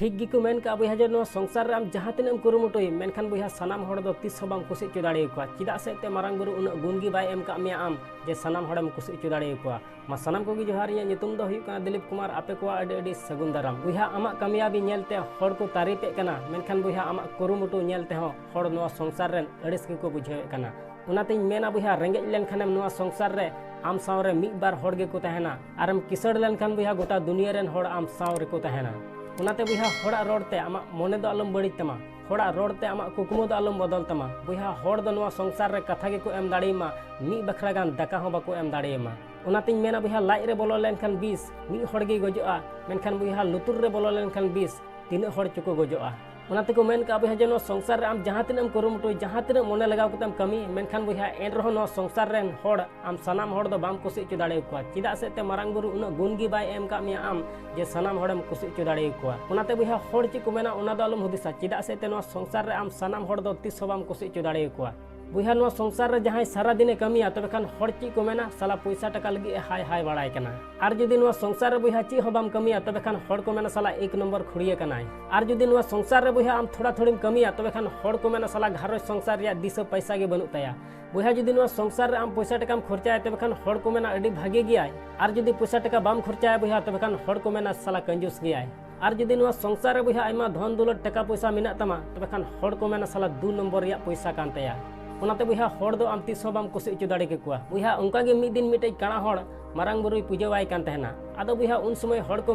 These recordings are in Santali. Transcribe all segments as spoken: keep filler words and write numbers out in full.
ᱴᱷᱤᱠ ᱜᱮᱠᱚ ᱢᱮᱱ ᱠᱟᱜᱼᱟ ᱵᱚᱭᱦᱟ, ᱡᱮ ᱱᱚᱣᱟ ᱥᱚᱝᱥᱟᱨ ᱨᱮ ᱟᱢ ᱡᱟᱦᱟᱸ ᱛᱤᱱᱟᱹᱜ ᱮᱢ ᱠᱩᱨᱩᱢᱩᱴᱩᱭ, ᱢᱮᱱᱠᱷᱟᱱ ᱵᱚᱭᱦᱟ, ᱥᱟᱱᱟᱢ ᱦᱚᱲ ᱫᱚ ᱛᱤᱥ ᱦᱚᱸ ᱵᱟᱢ ᱠᱩᱥᱤ ᱦᱚᱪᱚ ᱫᱟᱲᱮᱭᱟᱠᱚᱣᱟ᱾ ᱪᱮᱫᱟᱜ ᱥᱮ ᱮᱱᱛᱮ ᱢᱟᱨᱟᱝ ᱵᱩᱨᱩ ᱩᱱᱟᱹᱜ ᱜᱩᱱ ᱜᱮ ᱵᱟᱭ ᱮᱢ ᱠᱟᱜ ᱢᱮᱭᱟ ᱟᱢ ᱡᱮ ᱥᱟᱱᱟᱢ ᱦᱚᱲᱮᱢ ᱠᱩᱥᱤ ᱦᱚᱪᱚ ᱫᱟᱲᱮᱭᱟᱠᱚᱣᱟ᱾ ᱢᱟ ᱥᱟᱱᱟᱢ ᱠᱚᱜᱮ ᱡᱚᱦᱟᱨ, ᱤᱧᱟᱹᱜ ᱧᱩᱛᱩᱢ ᱫᱚ ᱦᱩᱭᱩᱜ ᱠᱟᱱᱟ ᱫᱤᱞᱤᱯ ᱠᱩᱢᱟᱨ᱾ ᱟᱯᱮ ᱠᱚᱣᱟᱜ ᱟᱹᱰᱤ ᱟᱹᱰᱤ ᱥᱟᱹᱜᱩᱱ ᱫᱟᱨᱟᱢ᱾ ᱵᱚᱭᱦᱟ, ᱟᱢᱟᱜ ᱠᱟᱢᱭᱟᱵᱤ ᱧᱮᱞᱛᱮ ᱦᱚᱲ ᱠᱚ ᱛᱟᱹᱨᱤᱯᱮᱫ ᱠᱟᱱᱟ, ᱢᱮᱱᱠᱷᱟᱱ ᱵᱚᱭᱦᱟ, ᱟᱢᱟᱜ ᱠᱩᱨᱩᱢᱩᱴᱩ ᱧᱮᱞ ᱛᱮᱦᱚᱸ ᱦᱚᱲ ᱱᱚᱣᱟ ᱥᱚᱝᱥᱟᱨ ᱨᱮᱱ ᱟᱹᱲᱤᱥ ᱜᱮᱠᱚ ᱵᱩᱡᱷᱟᱹᱣᱮᱫ ᱠᱟᱱᱟ᱾ ᱚᱱᱟᱛᱤᱧ ᱢᱮᱱᱟ ᱵᱚᱭᱦᱟ, ᱨᱮᱸᱜᱮᱡ ᱞᱮᱱᱠᱷᱟᱱᱮᱢ ᱱᱚᱣᱟ ᱥᱚᱝᱥᱟᱨ ᱨᱮ ᱟᱢ ᱥᱟᱶ ᱨᱮ ᱢᱤᱫ ᱵᱟᱨ ᱦᱚᱲ ᱜᱮᱠᱚ ᱛᱟᱦᱮᱱᱟ, ᱟᱨᱮᱢ ᱠᱤᱥᱟᱹᱬ ᱞᱮᱱᱠᱷᱟᱱ ᱵᱚᱭᱦᱟ, ᱜᱚᱴᱟ ᱫᱩᱱᱤᱭᱟᱹ ᱨᱮᱱ ᱦᱚᱲ ᱟᱢ ᱥᱟᱶ ᱨᱮᱠᱚ ᱛᱟᱦᱮᱱᱟ᱾ ᱚᱱᱟᱛᱮ ᱵᱚᱭᱦᱟ, ᱦᱚᱲᱟᱜ ᱨᱚᱲ ᱛᱮ ᱟᱢᱟᱜ ᱢᱚᱱᱮ ᱫᱚ ᱟᱞᱚᱢ ᱵᱟᱹᱲᱤᱡ ᱛᱟᱢᱟ, ᱦᱚᱲᱟᱜ ᱨᱚᱲ ᱛᱮ ᱟᱢᱟᱜ ᱠᱩᱠᱢᱩ ᱫᱚ ᱟᱞᱚᱢ ᱵᱚᱫᱚᱞ ᱛᱟᱢᱟ᱾ ᱵᱚᱭᱦᱟ, ᱦᱚᱲ ᱫᱚ ᱱᱚᱣᱟ ᱥᱚᱝᱥᱟᱨ ᱨᱮ ᱠᱟᱛᱷᱟ ᱜᱮᱠᱚ ᱮᱢ ᱫᱟᱲᱮᱭᱟᱢᱟ, ᱢᱤᱫ ᱵᱟᱠᱷᱨᱟ ᱜᱟᱱ ᱫᱟᱠᱟ ᱦᱚᱸ ᱵᱟᱠᱚ ᱮᱢ ᱫᱟᱲᱮᱭᱟᱢᱟ᱾ ᱚᱱᱟᱛᱤᱧ ᱢᱮᱱᱟ ᱵᱚᱭᱦᱟ, ᱞᱟᱡ ᱨᱮ ᱵᱚᱞᱚ ᱞᱮᱱᱠᱷᱟᱱ ᱵᱤᱥ, ᱢᱤᱫ ᱦᱚᱲ ᱜᱮᱭ ᱜᱚᱡᱚᱜᱼᱟ, ᱢᱮᱱᱠᱷᱟᱱ ᱵᱚᱭᱦᱟ, ᱞᱩᱛᱩᱨ ᱨᱮ ᱵᱚᱞᱚ ᱞᱮᱱᱠᱷᱟᱱ ᱵᱤᱥ, ᱛᱤᱱᱟᱹᱜ ᱦᱚᱲ ᱪᱚᱠᱚ ᱜᱚᱡᱚᱜᱼᱟ᱾ ᱚᱱᱟ ᱛᱮᱠᱚ ᱢᱮᱱ ᱠᱟᱜᱼᱟ ᱵᱚᱭᱦᱟ, ᱡᱮ ᱱᱚᱣᱟ ᱥᱚᱝᱥᱟᱨ ᱨᱮ ᱟᱢ ᱡᱟᱦᱟᱸ ᱛᱤᱱᱟᱹᱜ ᱮᱢ ᱠᱩᱨᱩᱢᱩᱴᱩᱭ, ᱡᱟᱦᱟᱸ ᱛᱤᱱᱟᱹᱜ ᱢᱚᱱᱮ ᱞᱟᱜᱟᱣ ᱠᱟᱛᱮᱢ ᱠᱟᱹᱢᱤ, ᱢᱮᱱᱠᱷᱟᱱ ᱵᱚᱭᱦᱟ, ᱮᱱ ᱨᱮᱦᱚᱸ ᱱᱚᱣᱟ ᱥᱚᱝᱥᱟᱨ ᱨᱮᱱ ᱦᱚᱲ ᱟᱢ ᱥᱟᱱᱟᱢ ᱦᱚᱲ ᱫᱚ ᱵᱟᱢ ᱠᱩᱥᱤ ᱦᱚᱪᱚ ᱫᱟᱲᱮᱭᱟᱠᱚᱣᱟ᱾ ᱪᱮᱫᱟᱜ ᱥᱮ ᱮᱱᱛᱮ ᱢᱟᱨᱟᱝ ᱵᱩᱨᱩ ᱩᱱᱟᱹᱜ ᱜᱩᱱ ᱜᱮ ᱵᱟᱭ ᱮᱢ ᱠᱟᱜ ᱢᱮᱭᱟ ᱟᱢ ᱡᱮ ᱥᱟᱱᱟᱢ ᱦᱚᱲᱮᱢ ᱠᱩᱥᱤ ᱦᱚᱪᱚ ᱫᱟᱲᱮᱭᱟᱠᱚᱣᱟ᱾ ᱚᱱᱟᱛᱮ ᱵᱚᱭᱦᱟ, ᱦᱚᱲ ᱪᱮᱫ ᱠᱚ ᱢᱮᱱᱟ ᱚᱱᱟ ᱫᱚ ᱟᱞᱚᱢ ᱦᱩᱫᱤᱥᱟ᱾ ᱪᱮᱫᱟᱜ ᱥᱮ ᱮᱱᱛᱮ ᱱᱚᱣᱟ ᱥᱚᱝᱥᱟᱨ ᱨᱮ ᱟᱢ ᱥᱟᱱᱟᱢ ᱦᱚᱲ ᱫᱚ ᱛᱤᱥ ᱦᱚᱸ ᱵᱟᱢ ᱠᱩᱥᱤ ᱦᱚᱪᱚ ᱫᱟᱲᱮᱭᱟᱠᱚᱣᱟ᱾ ᱵᱚᱭᱦᱟ, ᱱᱚᱣᱟ ᱥᱚᱝᱥᱟᱨ ᱨᱮ ᱡᱟᱦᱟᱸᱭ ᱥᱟᱨᱟ ᱫᱤᱱᱮ ᱠᱟᱹᱢᱤᱭᱟ, ᱛᱚᱵᱮ ᱠᱷᱟᱱ ᱦᱚᱲ ᱪᱮᱫ ᱠᱚ ᱢᱮᱱᱟ, ᱥᱟᱞᱟ ᱯᱚᱭᱥᱟ ᱴᱟᱠᱟ ᱞᱟᱹᱜᱤᱫ ᱮ ᱦᱟᱭ ᱦᱟᱭ ᱵᱟᱲᱟᱭ ᱠᱟᱱᱟ᱾ ᱟᱨ ᱡᱩᱫᱤ ᱱᱚᱣᱟ ᱥᱚᱝᱥᱟᱨ ᱨᱮ ᱵᱚᱭᱦᱟ ᱪᱮᱫ ᱦᱚᱸ ᱵᱟᱢ ᱠᱟᱹᱢᱤᱭᱟ, ᱛᱚᱵᱮ ᱠᱷᱟᱱ ᱦᱚᱲ ᱠᱚ ᱢᱮᱱᱟ, ᱥᱟᱞᱟ ᱮᱠ ᱱᱚᱢᱵᱚᱨ ᱠᱷᱩᱲᱤᱭᱟᱹ ᱠᱟᱱᱟᱭ᱾ ᱟᱨ ᱡᱩᱫᱤ ᱱᱚᱣᱟ ᱥᱚᱝᱥᱟᱨ ᱨᱮ ᱵᱚᱭᱦᱟ ᱟᱢ ᱛᱷᱚᱲᱟ ᱛᱷᱩᱲᱤᱢ ᱠᱟᱹᱢᱤᱭᱟ, ᱛᱚᱵᱮ ᱠᱷᱟᱱ ᱦᱚᱲ ᱠᱚ ᱢᱮᱱᱟ, ᱥᱟᱞᱟ ᱜᱷᱟᱨᱚᱸᱡᱽ ᱥᱚᱝᱥᱟᱨ ᱨᱮᱭᱟᱜ ᱫᱤᱥᱟᱹ ᱯᱚᱭᱥᱟ ᱜᱮ ᱵᱟᱹᱱᱩᱜ ᱛᱟᱭᱟ᱾ ᱵᱚᱭᱦᱟ, ᱡᱩᱫᱤ ᱱᱚᱣᱟ ᱥᱚᱝᱥᱟᱨ ᱨᱮ ᱟᱢ ᱯᱚᱭᱥᱟ ᱴᱟᱠᱟᱢ ᱠᱷᱚᱨᱪᱟᱭᱟ, ᱛᱚᱵᱮ ᱠᱷᱟᱱ ᱦᱚᱲ ᱠᱚ ᱢᱮᱱᱟ, ᱟᱹᱰᱤ ᱵᱷᱟᱜᱮ ᱜᱮᱭᱟᱭ᱾ ᱟᱨ ᱡᱩᱫᱤ ᱯᱚᱭᱥᱟ ᱴᱟᱠᱟ ᱵᱟᱢ ᱠᱷᱚᱨᱪᱟᱭᱟ ᱵᱚᱭᱦᱟ, ᱛᱚᱵᱮ ᱠᱷᱟᱱ ᱦᱚᱲ ᱠᱚ ᱢᱮᱱᱟ, ᱥᱟᱞᱟ ᱠᱟᱹᱧᱡᱩᱥ ᱜᱮᱭᱟᱭ᱾ ᱟᱨ ᱡᱩᱫᱤ ᱱᱚᱣᱟ ᱥᱚᱝᱥᱟᱨ ᱨᱮ ᱵᱚᱭᱦᱟ ᱟᱭᱢᱟ ᱫᱷᱚᱱ ᱫᱚᱞᱚᱛ ᱴᱟᱠᱟ ᱯᱚᱭᱥᱟ ᱢᱮᱱᱟᱜ ᱛᱟᱢᱟ, ᱛᱚᱵᱮ ᱠᱷᱟᱱ ᱦᱚᱲ ᱠᱚ ᱢᱮᱱᱟ, ᱥᱟᱞᱟ ᱫᱩ ᱱᱚᱢᱵᱚᱨ ᱨᱮᱭᱟᱜ ᱯᱚᱭᱥᱟ ᱠᱟᱱ ᱛᱟᱭᱟ᱾ ᱚᱱᱟᱛᱮ ᱵᱚᱭᱦᱟ, ᱦᱚᱲ ᱫᱚ ᱟᱢ ᱛᱤᱥ ᱦᱚᱸ ᱵᱟᱢ ᱠᱩᱥᱤ ᱦᱚᱪᱚ ᱫᱟᱲᱮ ᱠᱮᱠᱚᱣᱟ᱾ ᱵᱚᱭᱦᱟ, ᱚᱱᱠᱟ ᱜᱮ ᱢᱤᱫ ᱫᱤᱱ ᱢᱤᱫᱴᱮᱡ ᱠᱟᱬᱟ ᱦᱚᱲ ᱢᱟᱨᱟᱝ ᱵᱩᱨᱩᱭ ᱯᱩᱡᱟᱹᱣᱟᱭ ᱠᱟᱱ ᱛᱟᱦᱮᱱᱟ᱾ ᱟᱫᱚ ᱵᱚᱭᱦᱟ, ᱩᱱ ᱥᱚᱢᱚᱭ ᱦᱚᱲ ᱠᱚ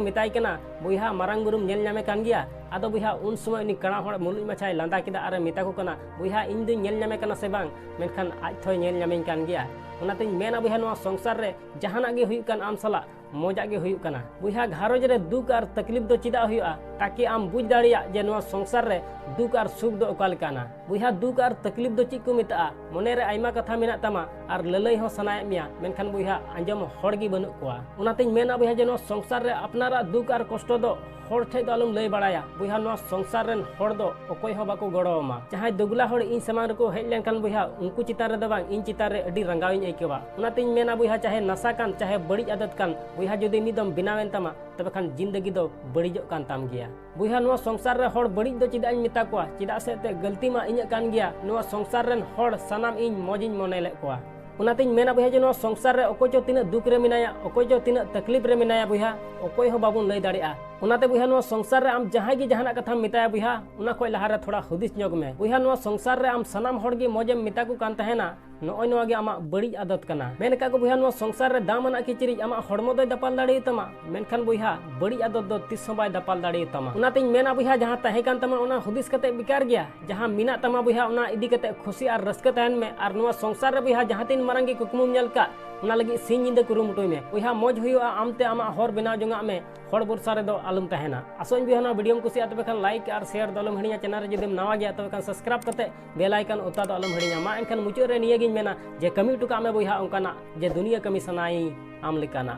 ᱢᱮᱛᱟᱭ ᱠᱟᱱᱟ, ᱵᱚᱭᱦᱟ, ᱢᱟᱨᱟᱝ ᱵᱩᱨᱩᱢ ᱧᱮᱞ ᱧᱟᱢᱮ ᱠᱟᱱ ᱜᱮᱭᱟ? ᱟᱫᱚ ᱵᱚᱭᱦᱟ, ᱩᱱ ᱥᱚᱢᱚᱭ ᱩᱱᱤ ᱠᱟᱬᱟ ᱦᱚᱲ ᱢᱩᱞᱩᱡ ᱢᱟᱪᱷᱟᱭ ᱞᱟᱸᱫᱟ ᱠᱮᱫᱟ ᱟᱨᱮ ᱢᱮᱛᱟ ᱠᱚ ᱠᱟᱱᱟ, ᱵᱚᱭᱦᱟ, ᱤᱧ ᱫᱩᱧ ᱧᱮᱞ ᱧᱟᱢᱮ ᱠᱟᱱᱟ ᱥᱮ ᱵᱟᱝ, ᱢᱮᱱᱠᱷᱟᱱ ᱟᱡ ᱛᱷᱚᱭ ᱧᱮᱞ ᱧᱟᱢᱮᱧ ᱠᱟᱱ ᱜᱮᱭᱟ᱾ ᱚᱱᱟᱛᱤᱧ ᱢᱮᱱᱟ ᱵᱚᱭᱦᱟ, ᱱᱚᱣᱟ ᱥᱚᱝᱥᱟᱨ ᱨᱮ ᱡᱟᱦᱟᱱᱟᱜ ᱜᱮ ᱦᱩᱭᱩᱜ ᱠᱟᱱ, ᱟᱢ ᱥᱟᱞᱟᱜ ᱢᱚᱡᱟᱜ ᱜᱮ ᱦᱩᱭᱩᱜ ᱠᱟᱱᱟ᱾ ᱵᱚᱭᱦᱟ, ᱜᱷᱟᱨᱚᱸᱡᱽ ᱨᱮ ᱫᱩᱠ ᱟᱨ ᱛᱟᱠᱞᱤᱯ ᱫᱚ ᱪᱮᱫᱟᱜ ᱦᱩᱭᱩᱜᱼᱟ? ᱛᱟᱠᱤ ᱟᱢ ᱵᱩᱡᱽ ᱫᱟᱲᱮᱭᱟᱜ ᱡᱮ ᱱᱚᱣᱟ ᱥᱚᱝᱥᱟᱨ ᱨᱮ ᱫᱩᱠ ᱟᱨ ᱥᱩᱠ ᱫᱚ ᱚᱠᱟ ᱞᱮᱠᱟᱱᱟ᱾ ᱵᱚᱭᱦᱟ, ᱫᱩᱠ ᱟᱨ ᱛᱟᱠᱞᱤᱯ ᱫᱚ ᱪᱮᱫ ᱠᱚ ᱢᱮᱛᱟᱜᱼᱟ? ᱢᱚᱱᱮ ᱨᱮ ᱟᱭᱢᱟ ᱠᱟᱛᱷᱟ ᱢᱮᱱᱟᱜ ᱛᱟᱢᱟ ᱟᱨ ᱞᱟᱹᱞᱟᱹᱭ ᱦᱚᱸ ᱥᱟᱱᱟᱭᱮᱫ ᱢᱮᱭᱟ, ᱢᱮᱱᱠᱷᱟᱱ ᱵᱚᱭᱦᱟ, ᱟᱸᱡᱚᱢ ᱦᱚᱲ ᱜᱮ ᱵᱟᱹᱱᱩᱜ ᱠᱚᱣᱟ᱾ ᱚᱱᱟᱛᱤᱧ ᱢᱮᱱᱟ ᱵᱚᱭᱦᱟ, ᱡᱮ ᱱᱚᱣᱟ ᱥᱚᱝᱥᱟᱨ ᱨᱮ ᱟᱯᱱᱟᱨᱟᱜ ᱫᱩᱠ ᱟᱨ ᱠᱚᱥᱴᱚ ᱫᱚ ᱦᱚᱲ ᱴᱷᱮᱡ ᱫᱚ ᱟᱞᱚᱢ ᱞᱟᱹᱭ ᱵᱟᱲᱟᱭᱟ᱾ ᱵᱚᱭᱦᱟ, ᱱᱚᱣᱟ ᱥᱚᱝᱥᱟᱨ ᱨᱮᱱ ᱦᱚᱲ ᱫᱚ ᱚᱠᱚᱭ ᱦᱚᱸ ᱵᱟᱠᱚ ᱜᱚᱲᱚ ᱟᱢᱟ᱾ ᱡᱟᱦᱟᱸᱭ ᱫᱩᱜᱽᱞᱟ ᱦᱚᱲ ᱤᱧ ᱥᱟᱢᱟᱝ ᱨᱮᱠᱚ ᱦᱮᱡ ᱞᱮᱱᱠᱷᱟᱱ ᱵᱚᱭᱦᱟ, ᱩᱱᱠᱩ ᱪᱮᱛᱟᱱ ᱨᱮᱫᱚ ᱵᱟᱝ, ᱤᱧ ᱪᱮᱛᱟᱱ ᱨᱮ ᱟᱹᱰᱤ ᱨᱟᱸᱜᱟᱣ ᱤᱧ ᱟᱹᱭᱠᱟᱹᱣᱟ᱾ ᱚᱱᱟᱛᱤᱧ ᱢᱮᱱᱟ ᱵᱚᱭᱦᱟ, ᱪᱟᱦᱮ ᱱᱟᱥᱟ ᱠᱟᱱ, ᱪᱟᱦᱮ ᱵᱟᱹᱲᱤᱡ ᱟᱫᱚᱛ ᱠᱟᱱ, ᱵᱚᱭᱦᱟ, ᱡᱩᱫᱤ ᱢᱤᱫ ᱫᱚᱢ ᱵᱮᱱᱟᱣᱮᱱ ᱛᱟᱢᱟ, ᱛᱚᱵᱮ ᱠᱷᱟᱱ ᱡᱤᱱᱫᱮᱜᱤ ᱫᱚ ᱵᱟᱹᱲᱤᱡᱚᱜ ᱠᱟᱱ ᱛᱟᱢ ᱜᱮᱭᱟ᱾ ᱵᱚᱭᱦᱟ, ᱱᱚᱣᱟ ᱥᱚᱝᱥᱟᱨ ᱨᱮ ᱦᱚᱲ ᱵᱟᱹᱲᱤᱡ ᱫᱚ ᱪᱮᱫᱟᱜ ᱤᱧ ᱢᱮᱛᱟ ᱠᱚᱣᱟ? ᱪᱮᱫᱟᱜ ᱥᱮ ᱮᱱᱛᱮᱫ ᱜᱟᱹᱞᱛᱤ ᱢᱟ ᱤᱧᱟᱹᱜ ᱠᱟᱱ ᱜᱮᱭᱟ᱾ ᱱᱚᱣᱟ ᱥᱚᱝᱥᱟᱨ ᱨᱮᱱ ᱦᱚᱲ ᱥᱟᱱᱟᱢ ᱤᱧ ᱢᱚᱡᱽ ᱤᱧ ᱢᱚᱱᱮ ᱞᱮᱫ ᱠᱚᱣᱟ᱾ ᱚᱱᱟᱛᱤᱧ ᱢᱮᱱᱟ ᱵᱚᱭᱦᱟ, ᱡᱮ ᱱᱚᱣᱟ ᱥᱚᱝᱥᱟᱨ ᱨᱮ ᱚᱠᱚᱭ ᱪᱚ ᱛᱤᱱᱟᱹᱜ ᱫᱩᱠ ᱨᱮ ᱢᱮᱱᱟᱭᱟ, ᱚᱠᱚᱭ ᱪᱚ ᱛᱤᱱᱟᱹᱜ ᱛᱟᱠᱞᱤᱯ ᱨᱮ ᱢᱮᱱᱟᱭᱟ ᱵᱚᱭᱦᱟ, ᱚᱠᱚᱭ ᱦᱚᱸ ᱵᱟᱵᱚᱱ ᱞᱟᱹᱭ ᱫᱟᱲᱮᱭᱟᱜᱼᱟ᱾ ᱚᱱᱟᱛᱮ ᱵᱚᱭᱦᱟ, ᱱᱚᱣᱟ ᱥᱚᱝᱥᱟᱨ ᱨᱮ ᱟᱢ ᱡᱟᱦᱟᱸᱭ ᱜᱮ ᱡᱟᱦᱟᱱᱟᱜ ᱠᱟᱛᱷᱟᱢ ᱢᱮᱛᱟᱭᱟ ᱵᱚᱭᱦᱟ, ᱚᱱᱟ ᱠᱷᱚᱱ ᱞᱟᱦᱟ ᱨᱮ ᱛᱷᱚᱲᱟ ᱦᱩᱫᱤᱥ ᱧᱚᱜᱽ ᱢᱮ᱾ ᱵᱚᱭᱦᱟ, ᱱᱚᱣᱟ ᱥᱚᱝᱥᱟᱨ ᱨᱮ ᱟᱢ ᱥᱟᱱᱟᱢ ᱦᱚᱲ ᱜᱮ ᱢᱚᱡᱽ ᱮᱢ ᱢᱮᱛᱟ ᱠᱚ ᱠᱟᱱ ᱛᱟᱦᱮᱱᱟ, ᱱᱚᱜᱼᱚᱭ ᱱᱚᱣᱟ ᱜᱮ ᱟᱢᱟᱜ ᱵᱟᱹᱲᱤᱡ ᱟᱫᱚᱛ ᱠᱟᱱᱟ᱾ ᱢᱮᱱ ᱟᱠᱟᱫ ᱠᱚ ᱵᱚᱭᱦᱟ, ᱱᱚᱣᱟ ᱥᱚᱝᱥᱟᱨ ᱨᱮ ᱫᱟᱢ ᱟᱱᱟᱜ ᱠᱤᱪᱨᱤᱡ ᱟᱢᱟᱜ ᱦᱚᱲᱢᱚ ᱫᱚᱭ ᱫᱟᱯᱟᱞ ᱫᱟᱲᱮᱭᱟᱛᱟᱢᱟ, ᱢᱮᱱᱠᱷᱟᱱ ᱵᱚᱭᱦᱟ, ᱵᱟᱹᱲᱤᱡ ᱟᱫᱚᱛ ᱫᱚ ᱛᱤᱥ ᱦᱚᱸ ᱵᱟᱭ ᱫᱟᱯᱟᱞ ᱫᱟᱲᱮᱭᱟᱛᱟᱢᱟ᱾ ᱚᱱᱟᱛᱤᱧ ᱢᱮᱱᱟ ᱵᱚᱭᱦᱟ, ᱡᱟᱦᱟᱸ ᱛᱟᱦᱮᱸ ᱠᱟᱱ ᱛᱟᱢᱟ ᱚᱱᱟ ᱦᱩᱫᱤᱥ ᱠᱟᱛᱮ ᱵᱮᱠᱟᱨ ᱜᱮᱭᱟ᱾ ᱡᱟᱦᱟᱸ ᱢᱮᱱᱟᱜ ᱛᱟᱢᱟ ᱵᱚᱭᱦᱟ, ᱚᱱᱟ ᱤᱫᱤ ᱠᱟᱛᱮ ᱠᱷᱩᱥᱤ ᱟᱨ ᱨᱟᱹᱥᱠᱟᱹ ᱛᱟᱦᱮᱱ ᱢᱮ᱾ ᱟᱨ ᱱᱚᱣᱟ ᱥᱚᱝᱥᱟᱨ ᱨᱮ ᱵᱚᱭᱦᱟ, ᱡᱟᱦᱟᱸ ᱛᱤᱱ ᱢᱟᱨᱟᱝ ᱜᱮ ᱠᱩᱠᱢᱩᱢ ᱧᱮᱞ ᱠᱟᱜ, ᱚᱱᱟ ᱞᱟᱹᱜᱤᱫ ᱥᱤᱧ ᱧᱤᱫᱟᱹ ᱠᱩᱨᱩᱢᱩᱴᱩᱭ ᱢᱮ ᱵᱚᱭᱦᱟ᱾ ᱢᱚᱡᱽ ᱦᱩᱭᱩᱜᱼᱟ, ᱟᱢᱛᱮ ᱟᱢᱟᱜ ᱦᱚᱨ ᱵᱮᱱᱟᱣ ᱡᱚᱝᱟᱜ ᱢᱮ, ᱦᱚᱲ ᱵᱷᱚᱨᱥᱟ ᱨᱮᱫᱚ ᱟᱞᱚᱢ ᱛᱟᱦᱮᱱᱟ᱾ ᱟᱥᱚᱜ ᱟᱹᱧ ᱵᱚᱭᱦᱟ, ᱱᱚᱣᱟ ᱵᱷᱤᱰᱤᱭᱳᱢ ᱠᱩᱥᱤᱭᱟᱜᱼᱟ, ᱛᱚᱵᱮ ᱠᱷᱟᱱ ᱞᱟᱭᱤᱠ ᱟᱨ ᱥᱮᱭᱟᱨ ᱫᱚ ᱟᱞᱚᱢ ᱦᱤᱲᱤᱧᱟ᱾ ᱪᱮᱱᱮᱞ ᱨᱮ ᱡᱩᱫᱤᱢ ᱱᱟᱣᱟ ᱜᱮᱭᱟ, ᱛᱚᱵᱮ ᱠᱷᱟᱱ ᱥᱟᱵᱥᱠᱨᱟᱭᱤᱵ ᱠᱟᱛᱮ ᱵᱮᱞ ᱟᱭᱠᱚᱱ ᱚᱛᱟ ᱫᱚ ᱟᱞᱚᱢ ᱦᱤᱲᱤᱧᱟ᱾ ᱢᱟ ᱮᱱᱠᱷᱟᱱ ᱢᱩᱪᱟᱹᱫ ᱨᱮ ᱱᱤᱭᱟᱹᱜᱤᱧ ᱢᱮᱱᱟ ᱡᱮ ᱠᱟᱹᱢᱤ ᱦᱚᱴᱚ ᱠᱟᱜ ᱢᱮ ᱵᱚᱭᱦᱟ ᱚᱱᱠᱟᱱᱟᱜ, ᱡᱮ ᱫᱩᱱᱤᱭᱟᱹ ᱠᱟᱹᱢᱤ ᱥᱟᱱᱟᱭᱤᱧ ᱟᱢ ᱞᱮᱠᱟᱱᱟᱜ᱾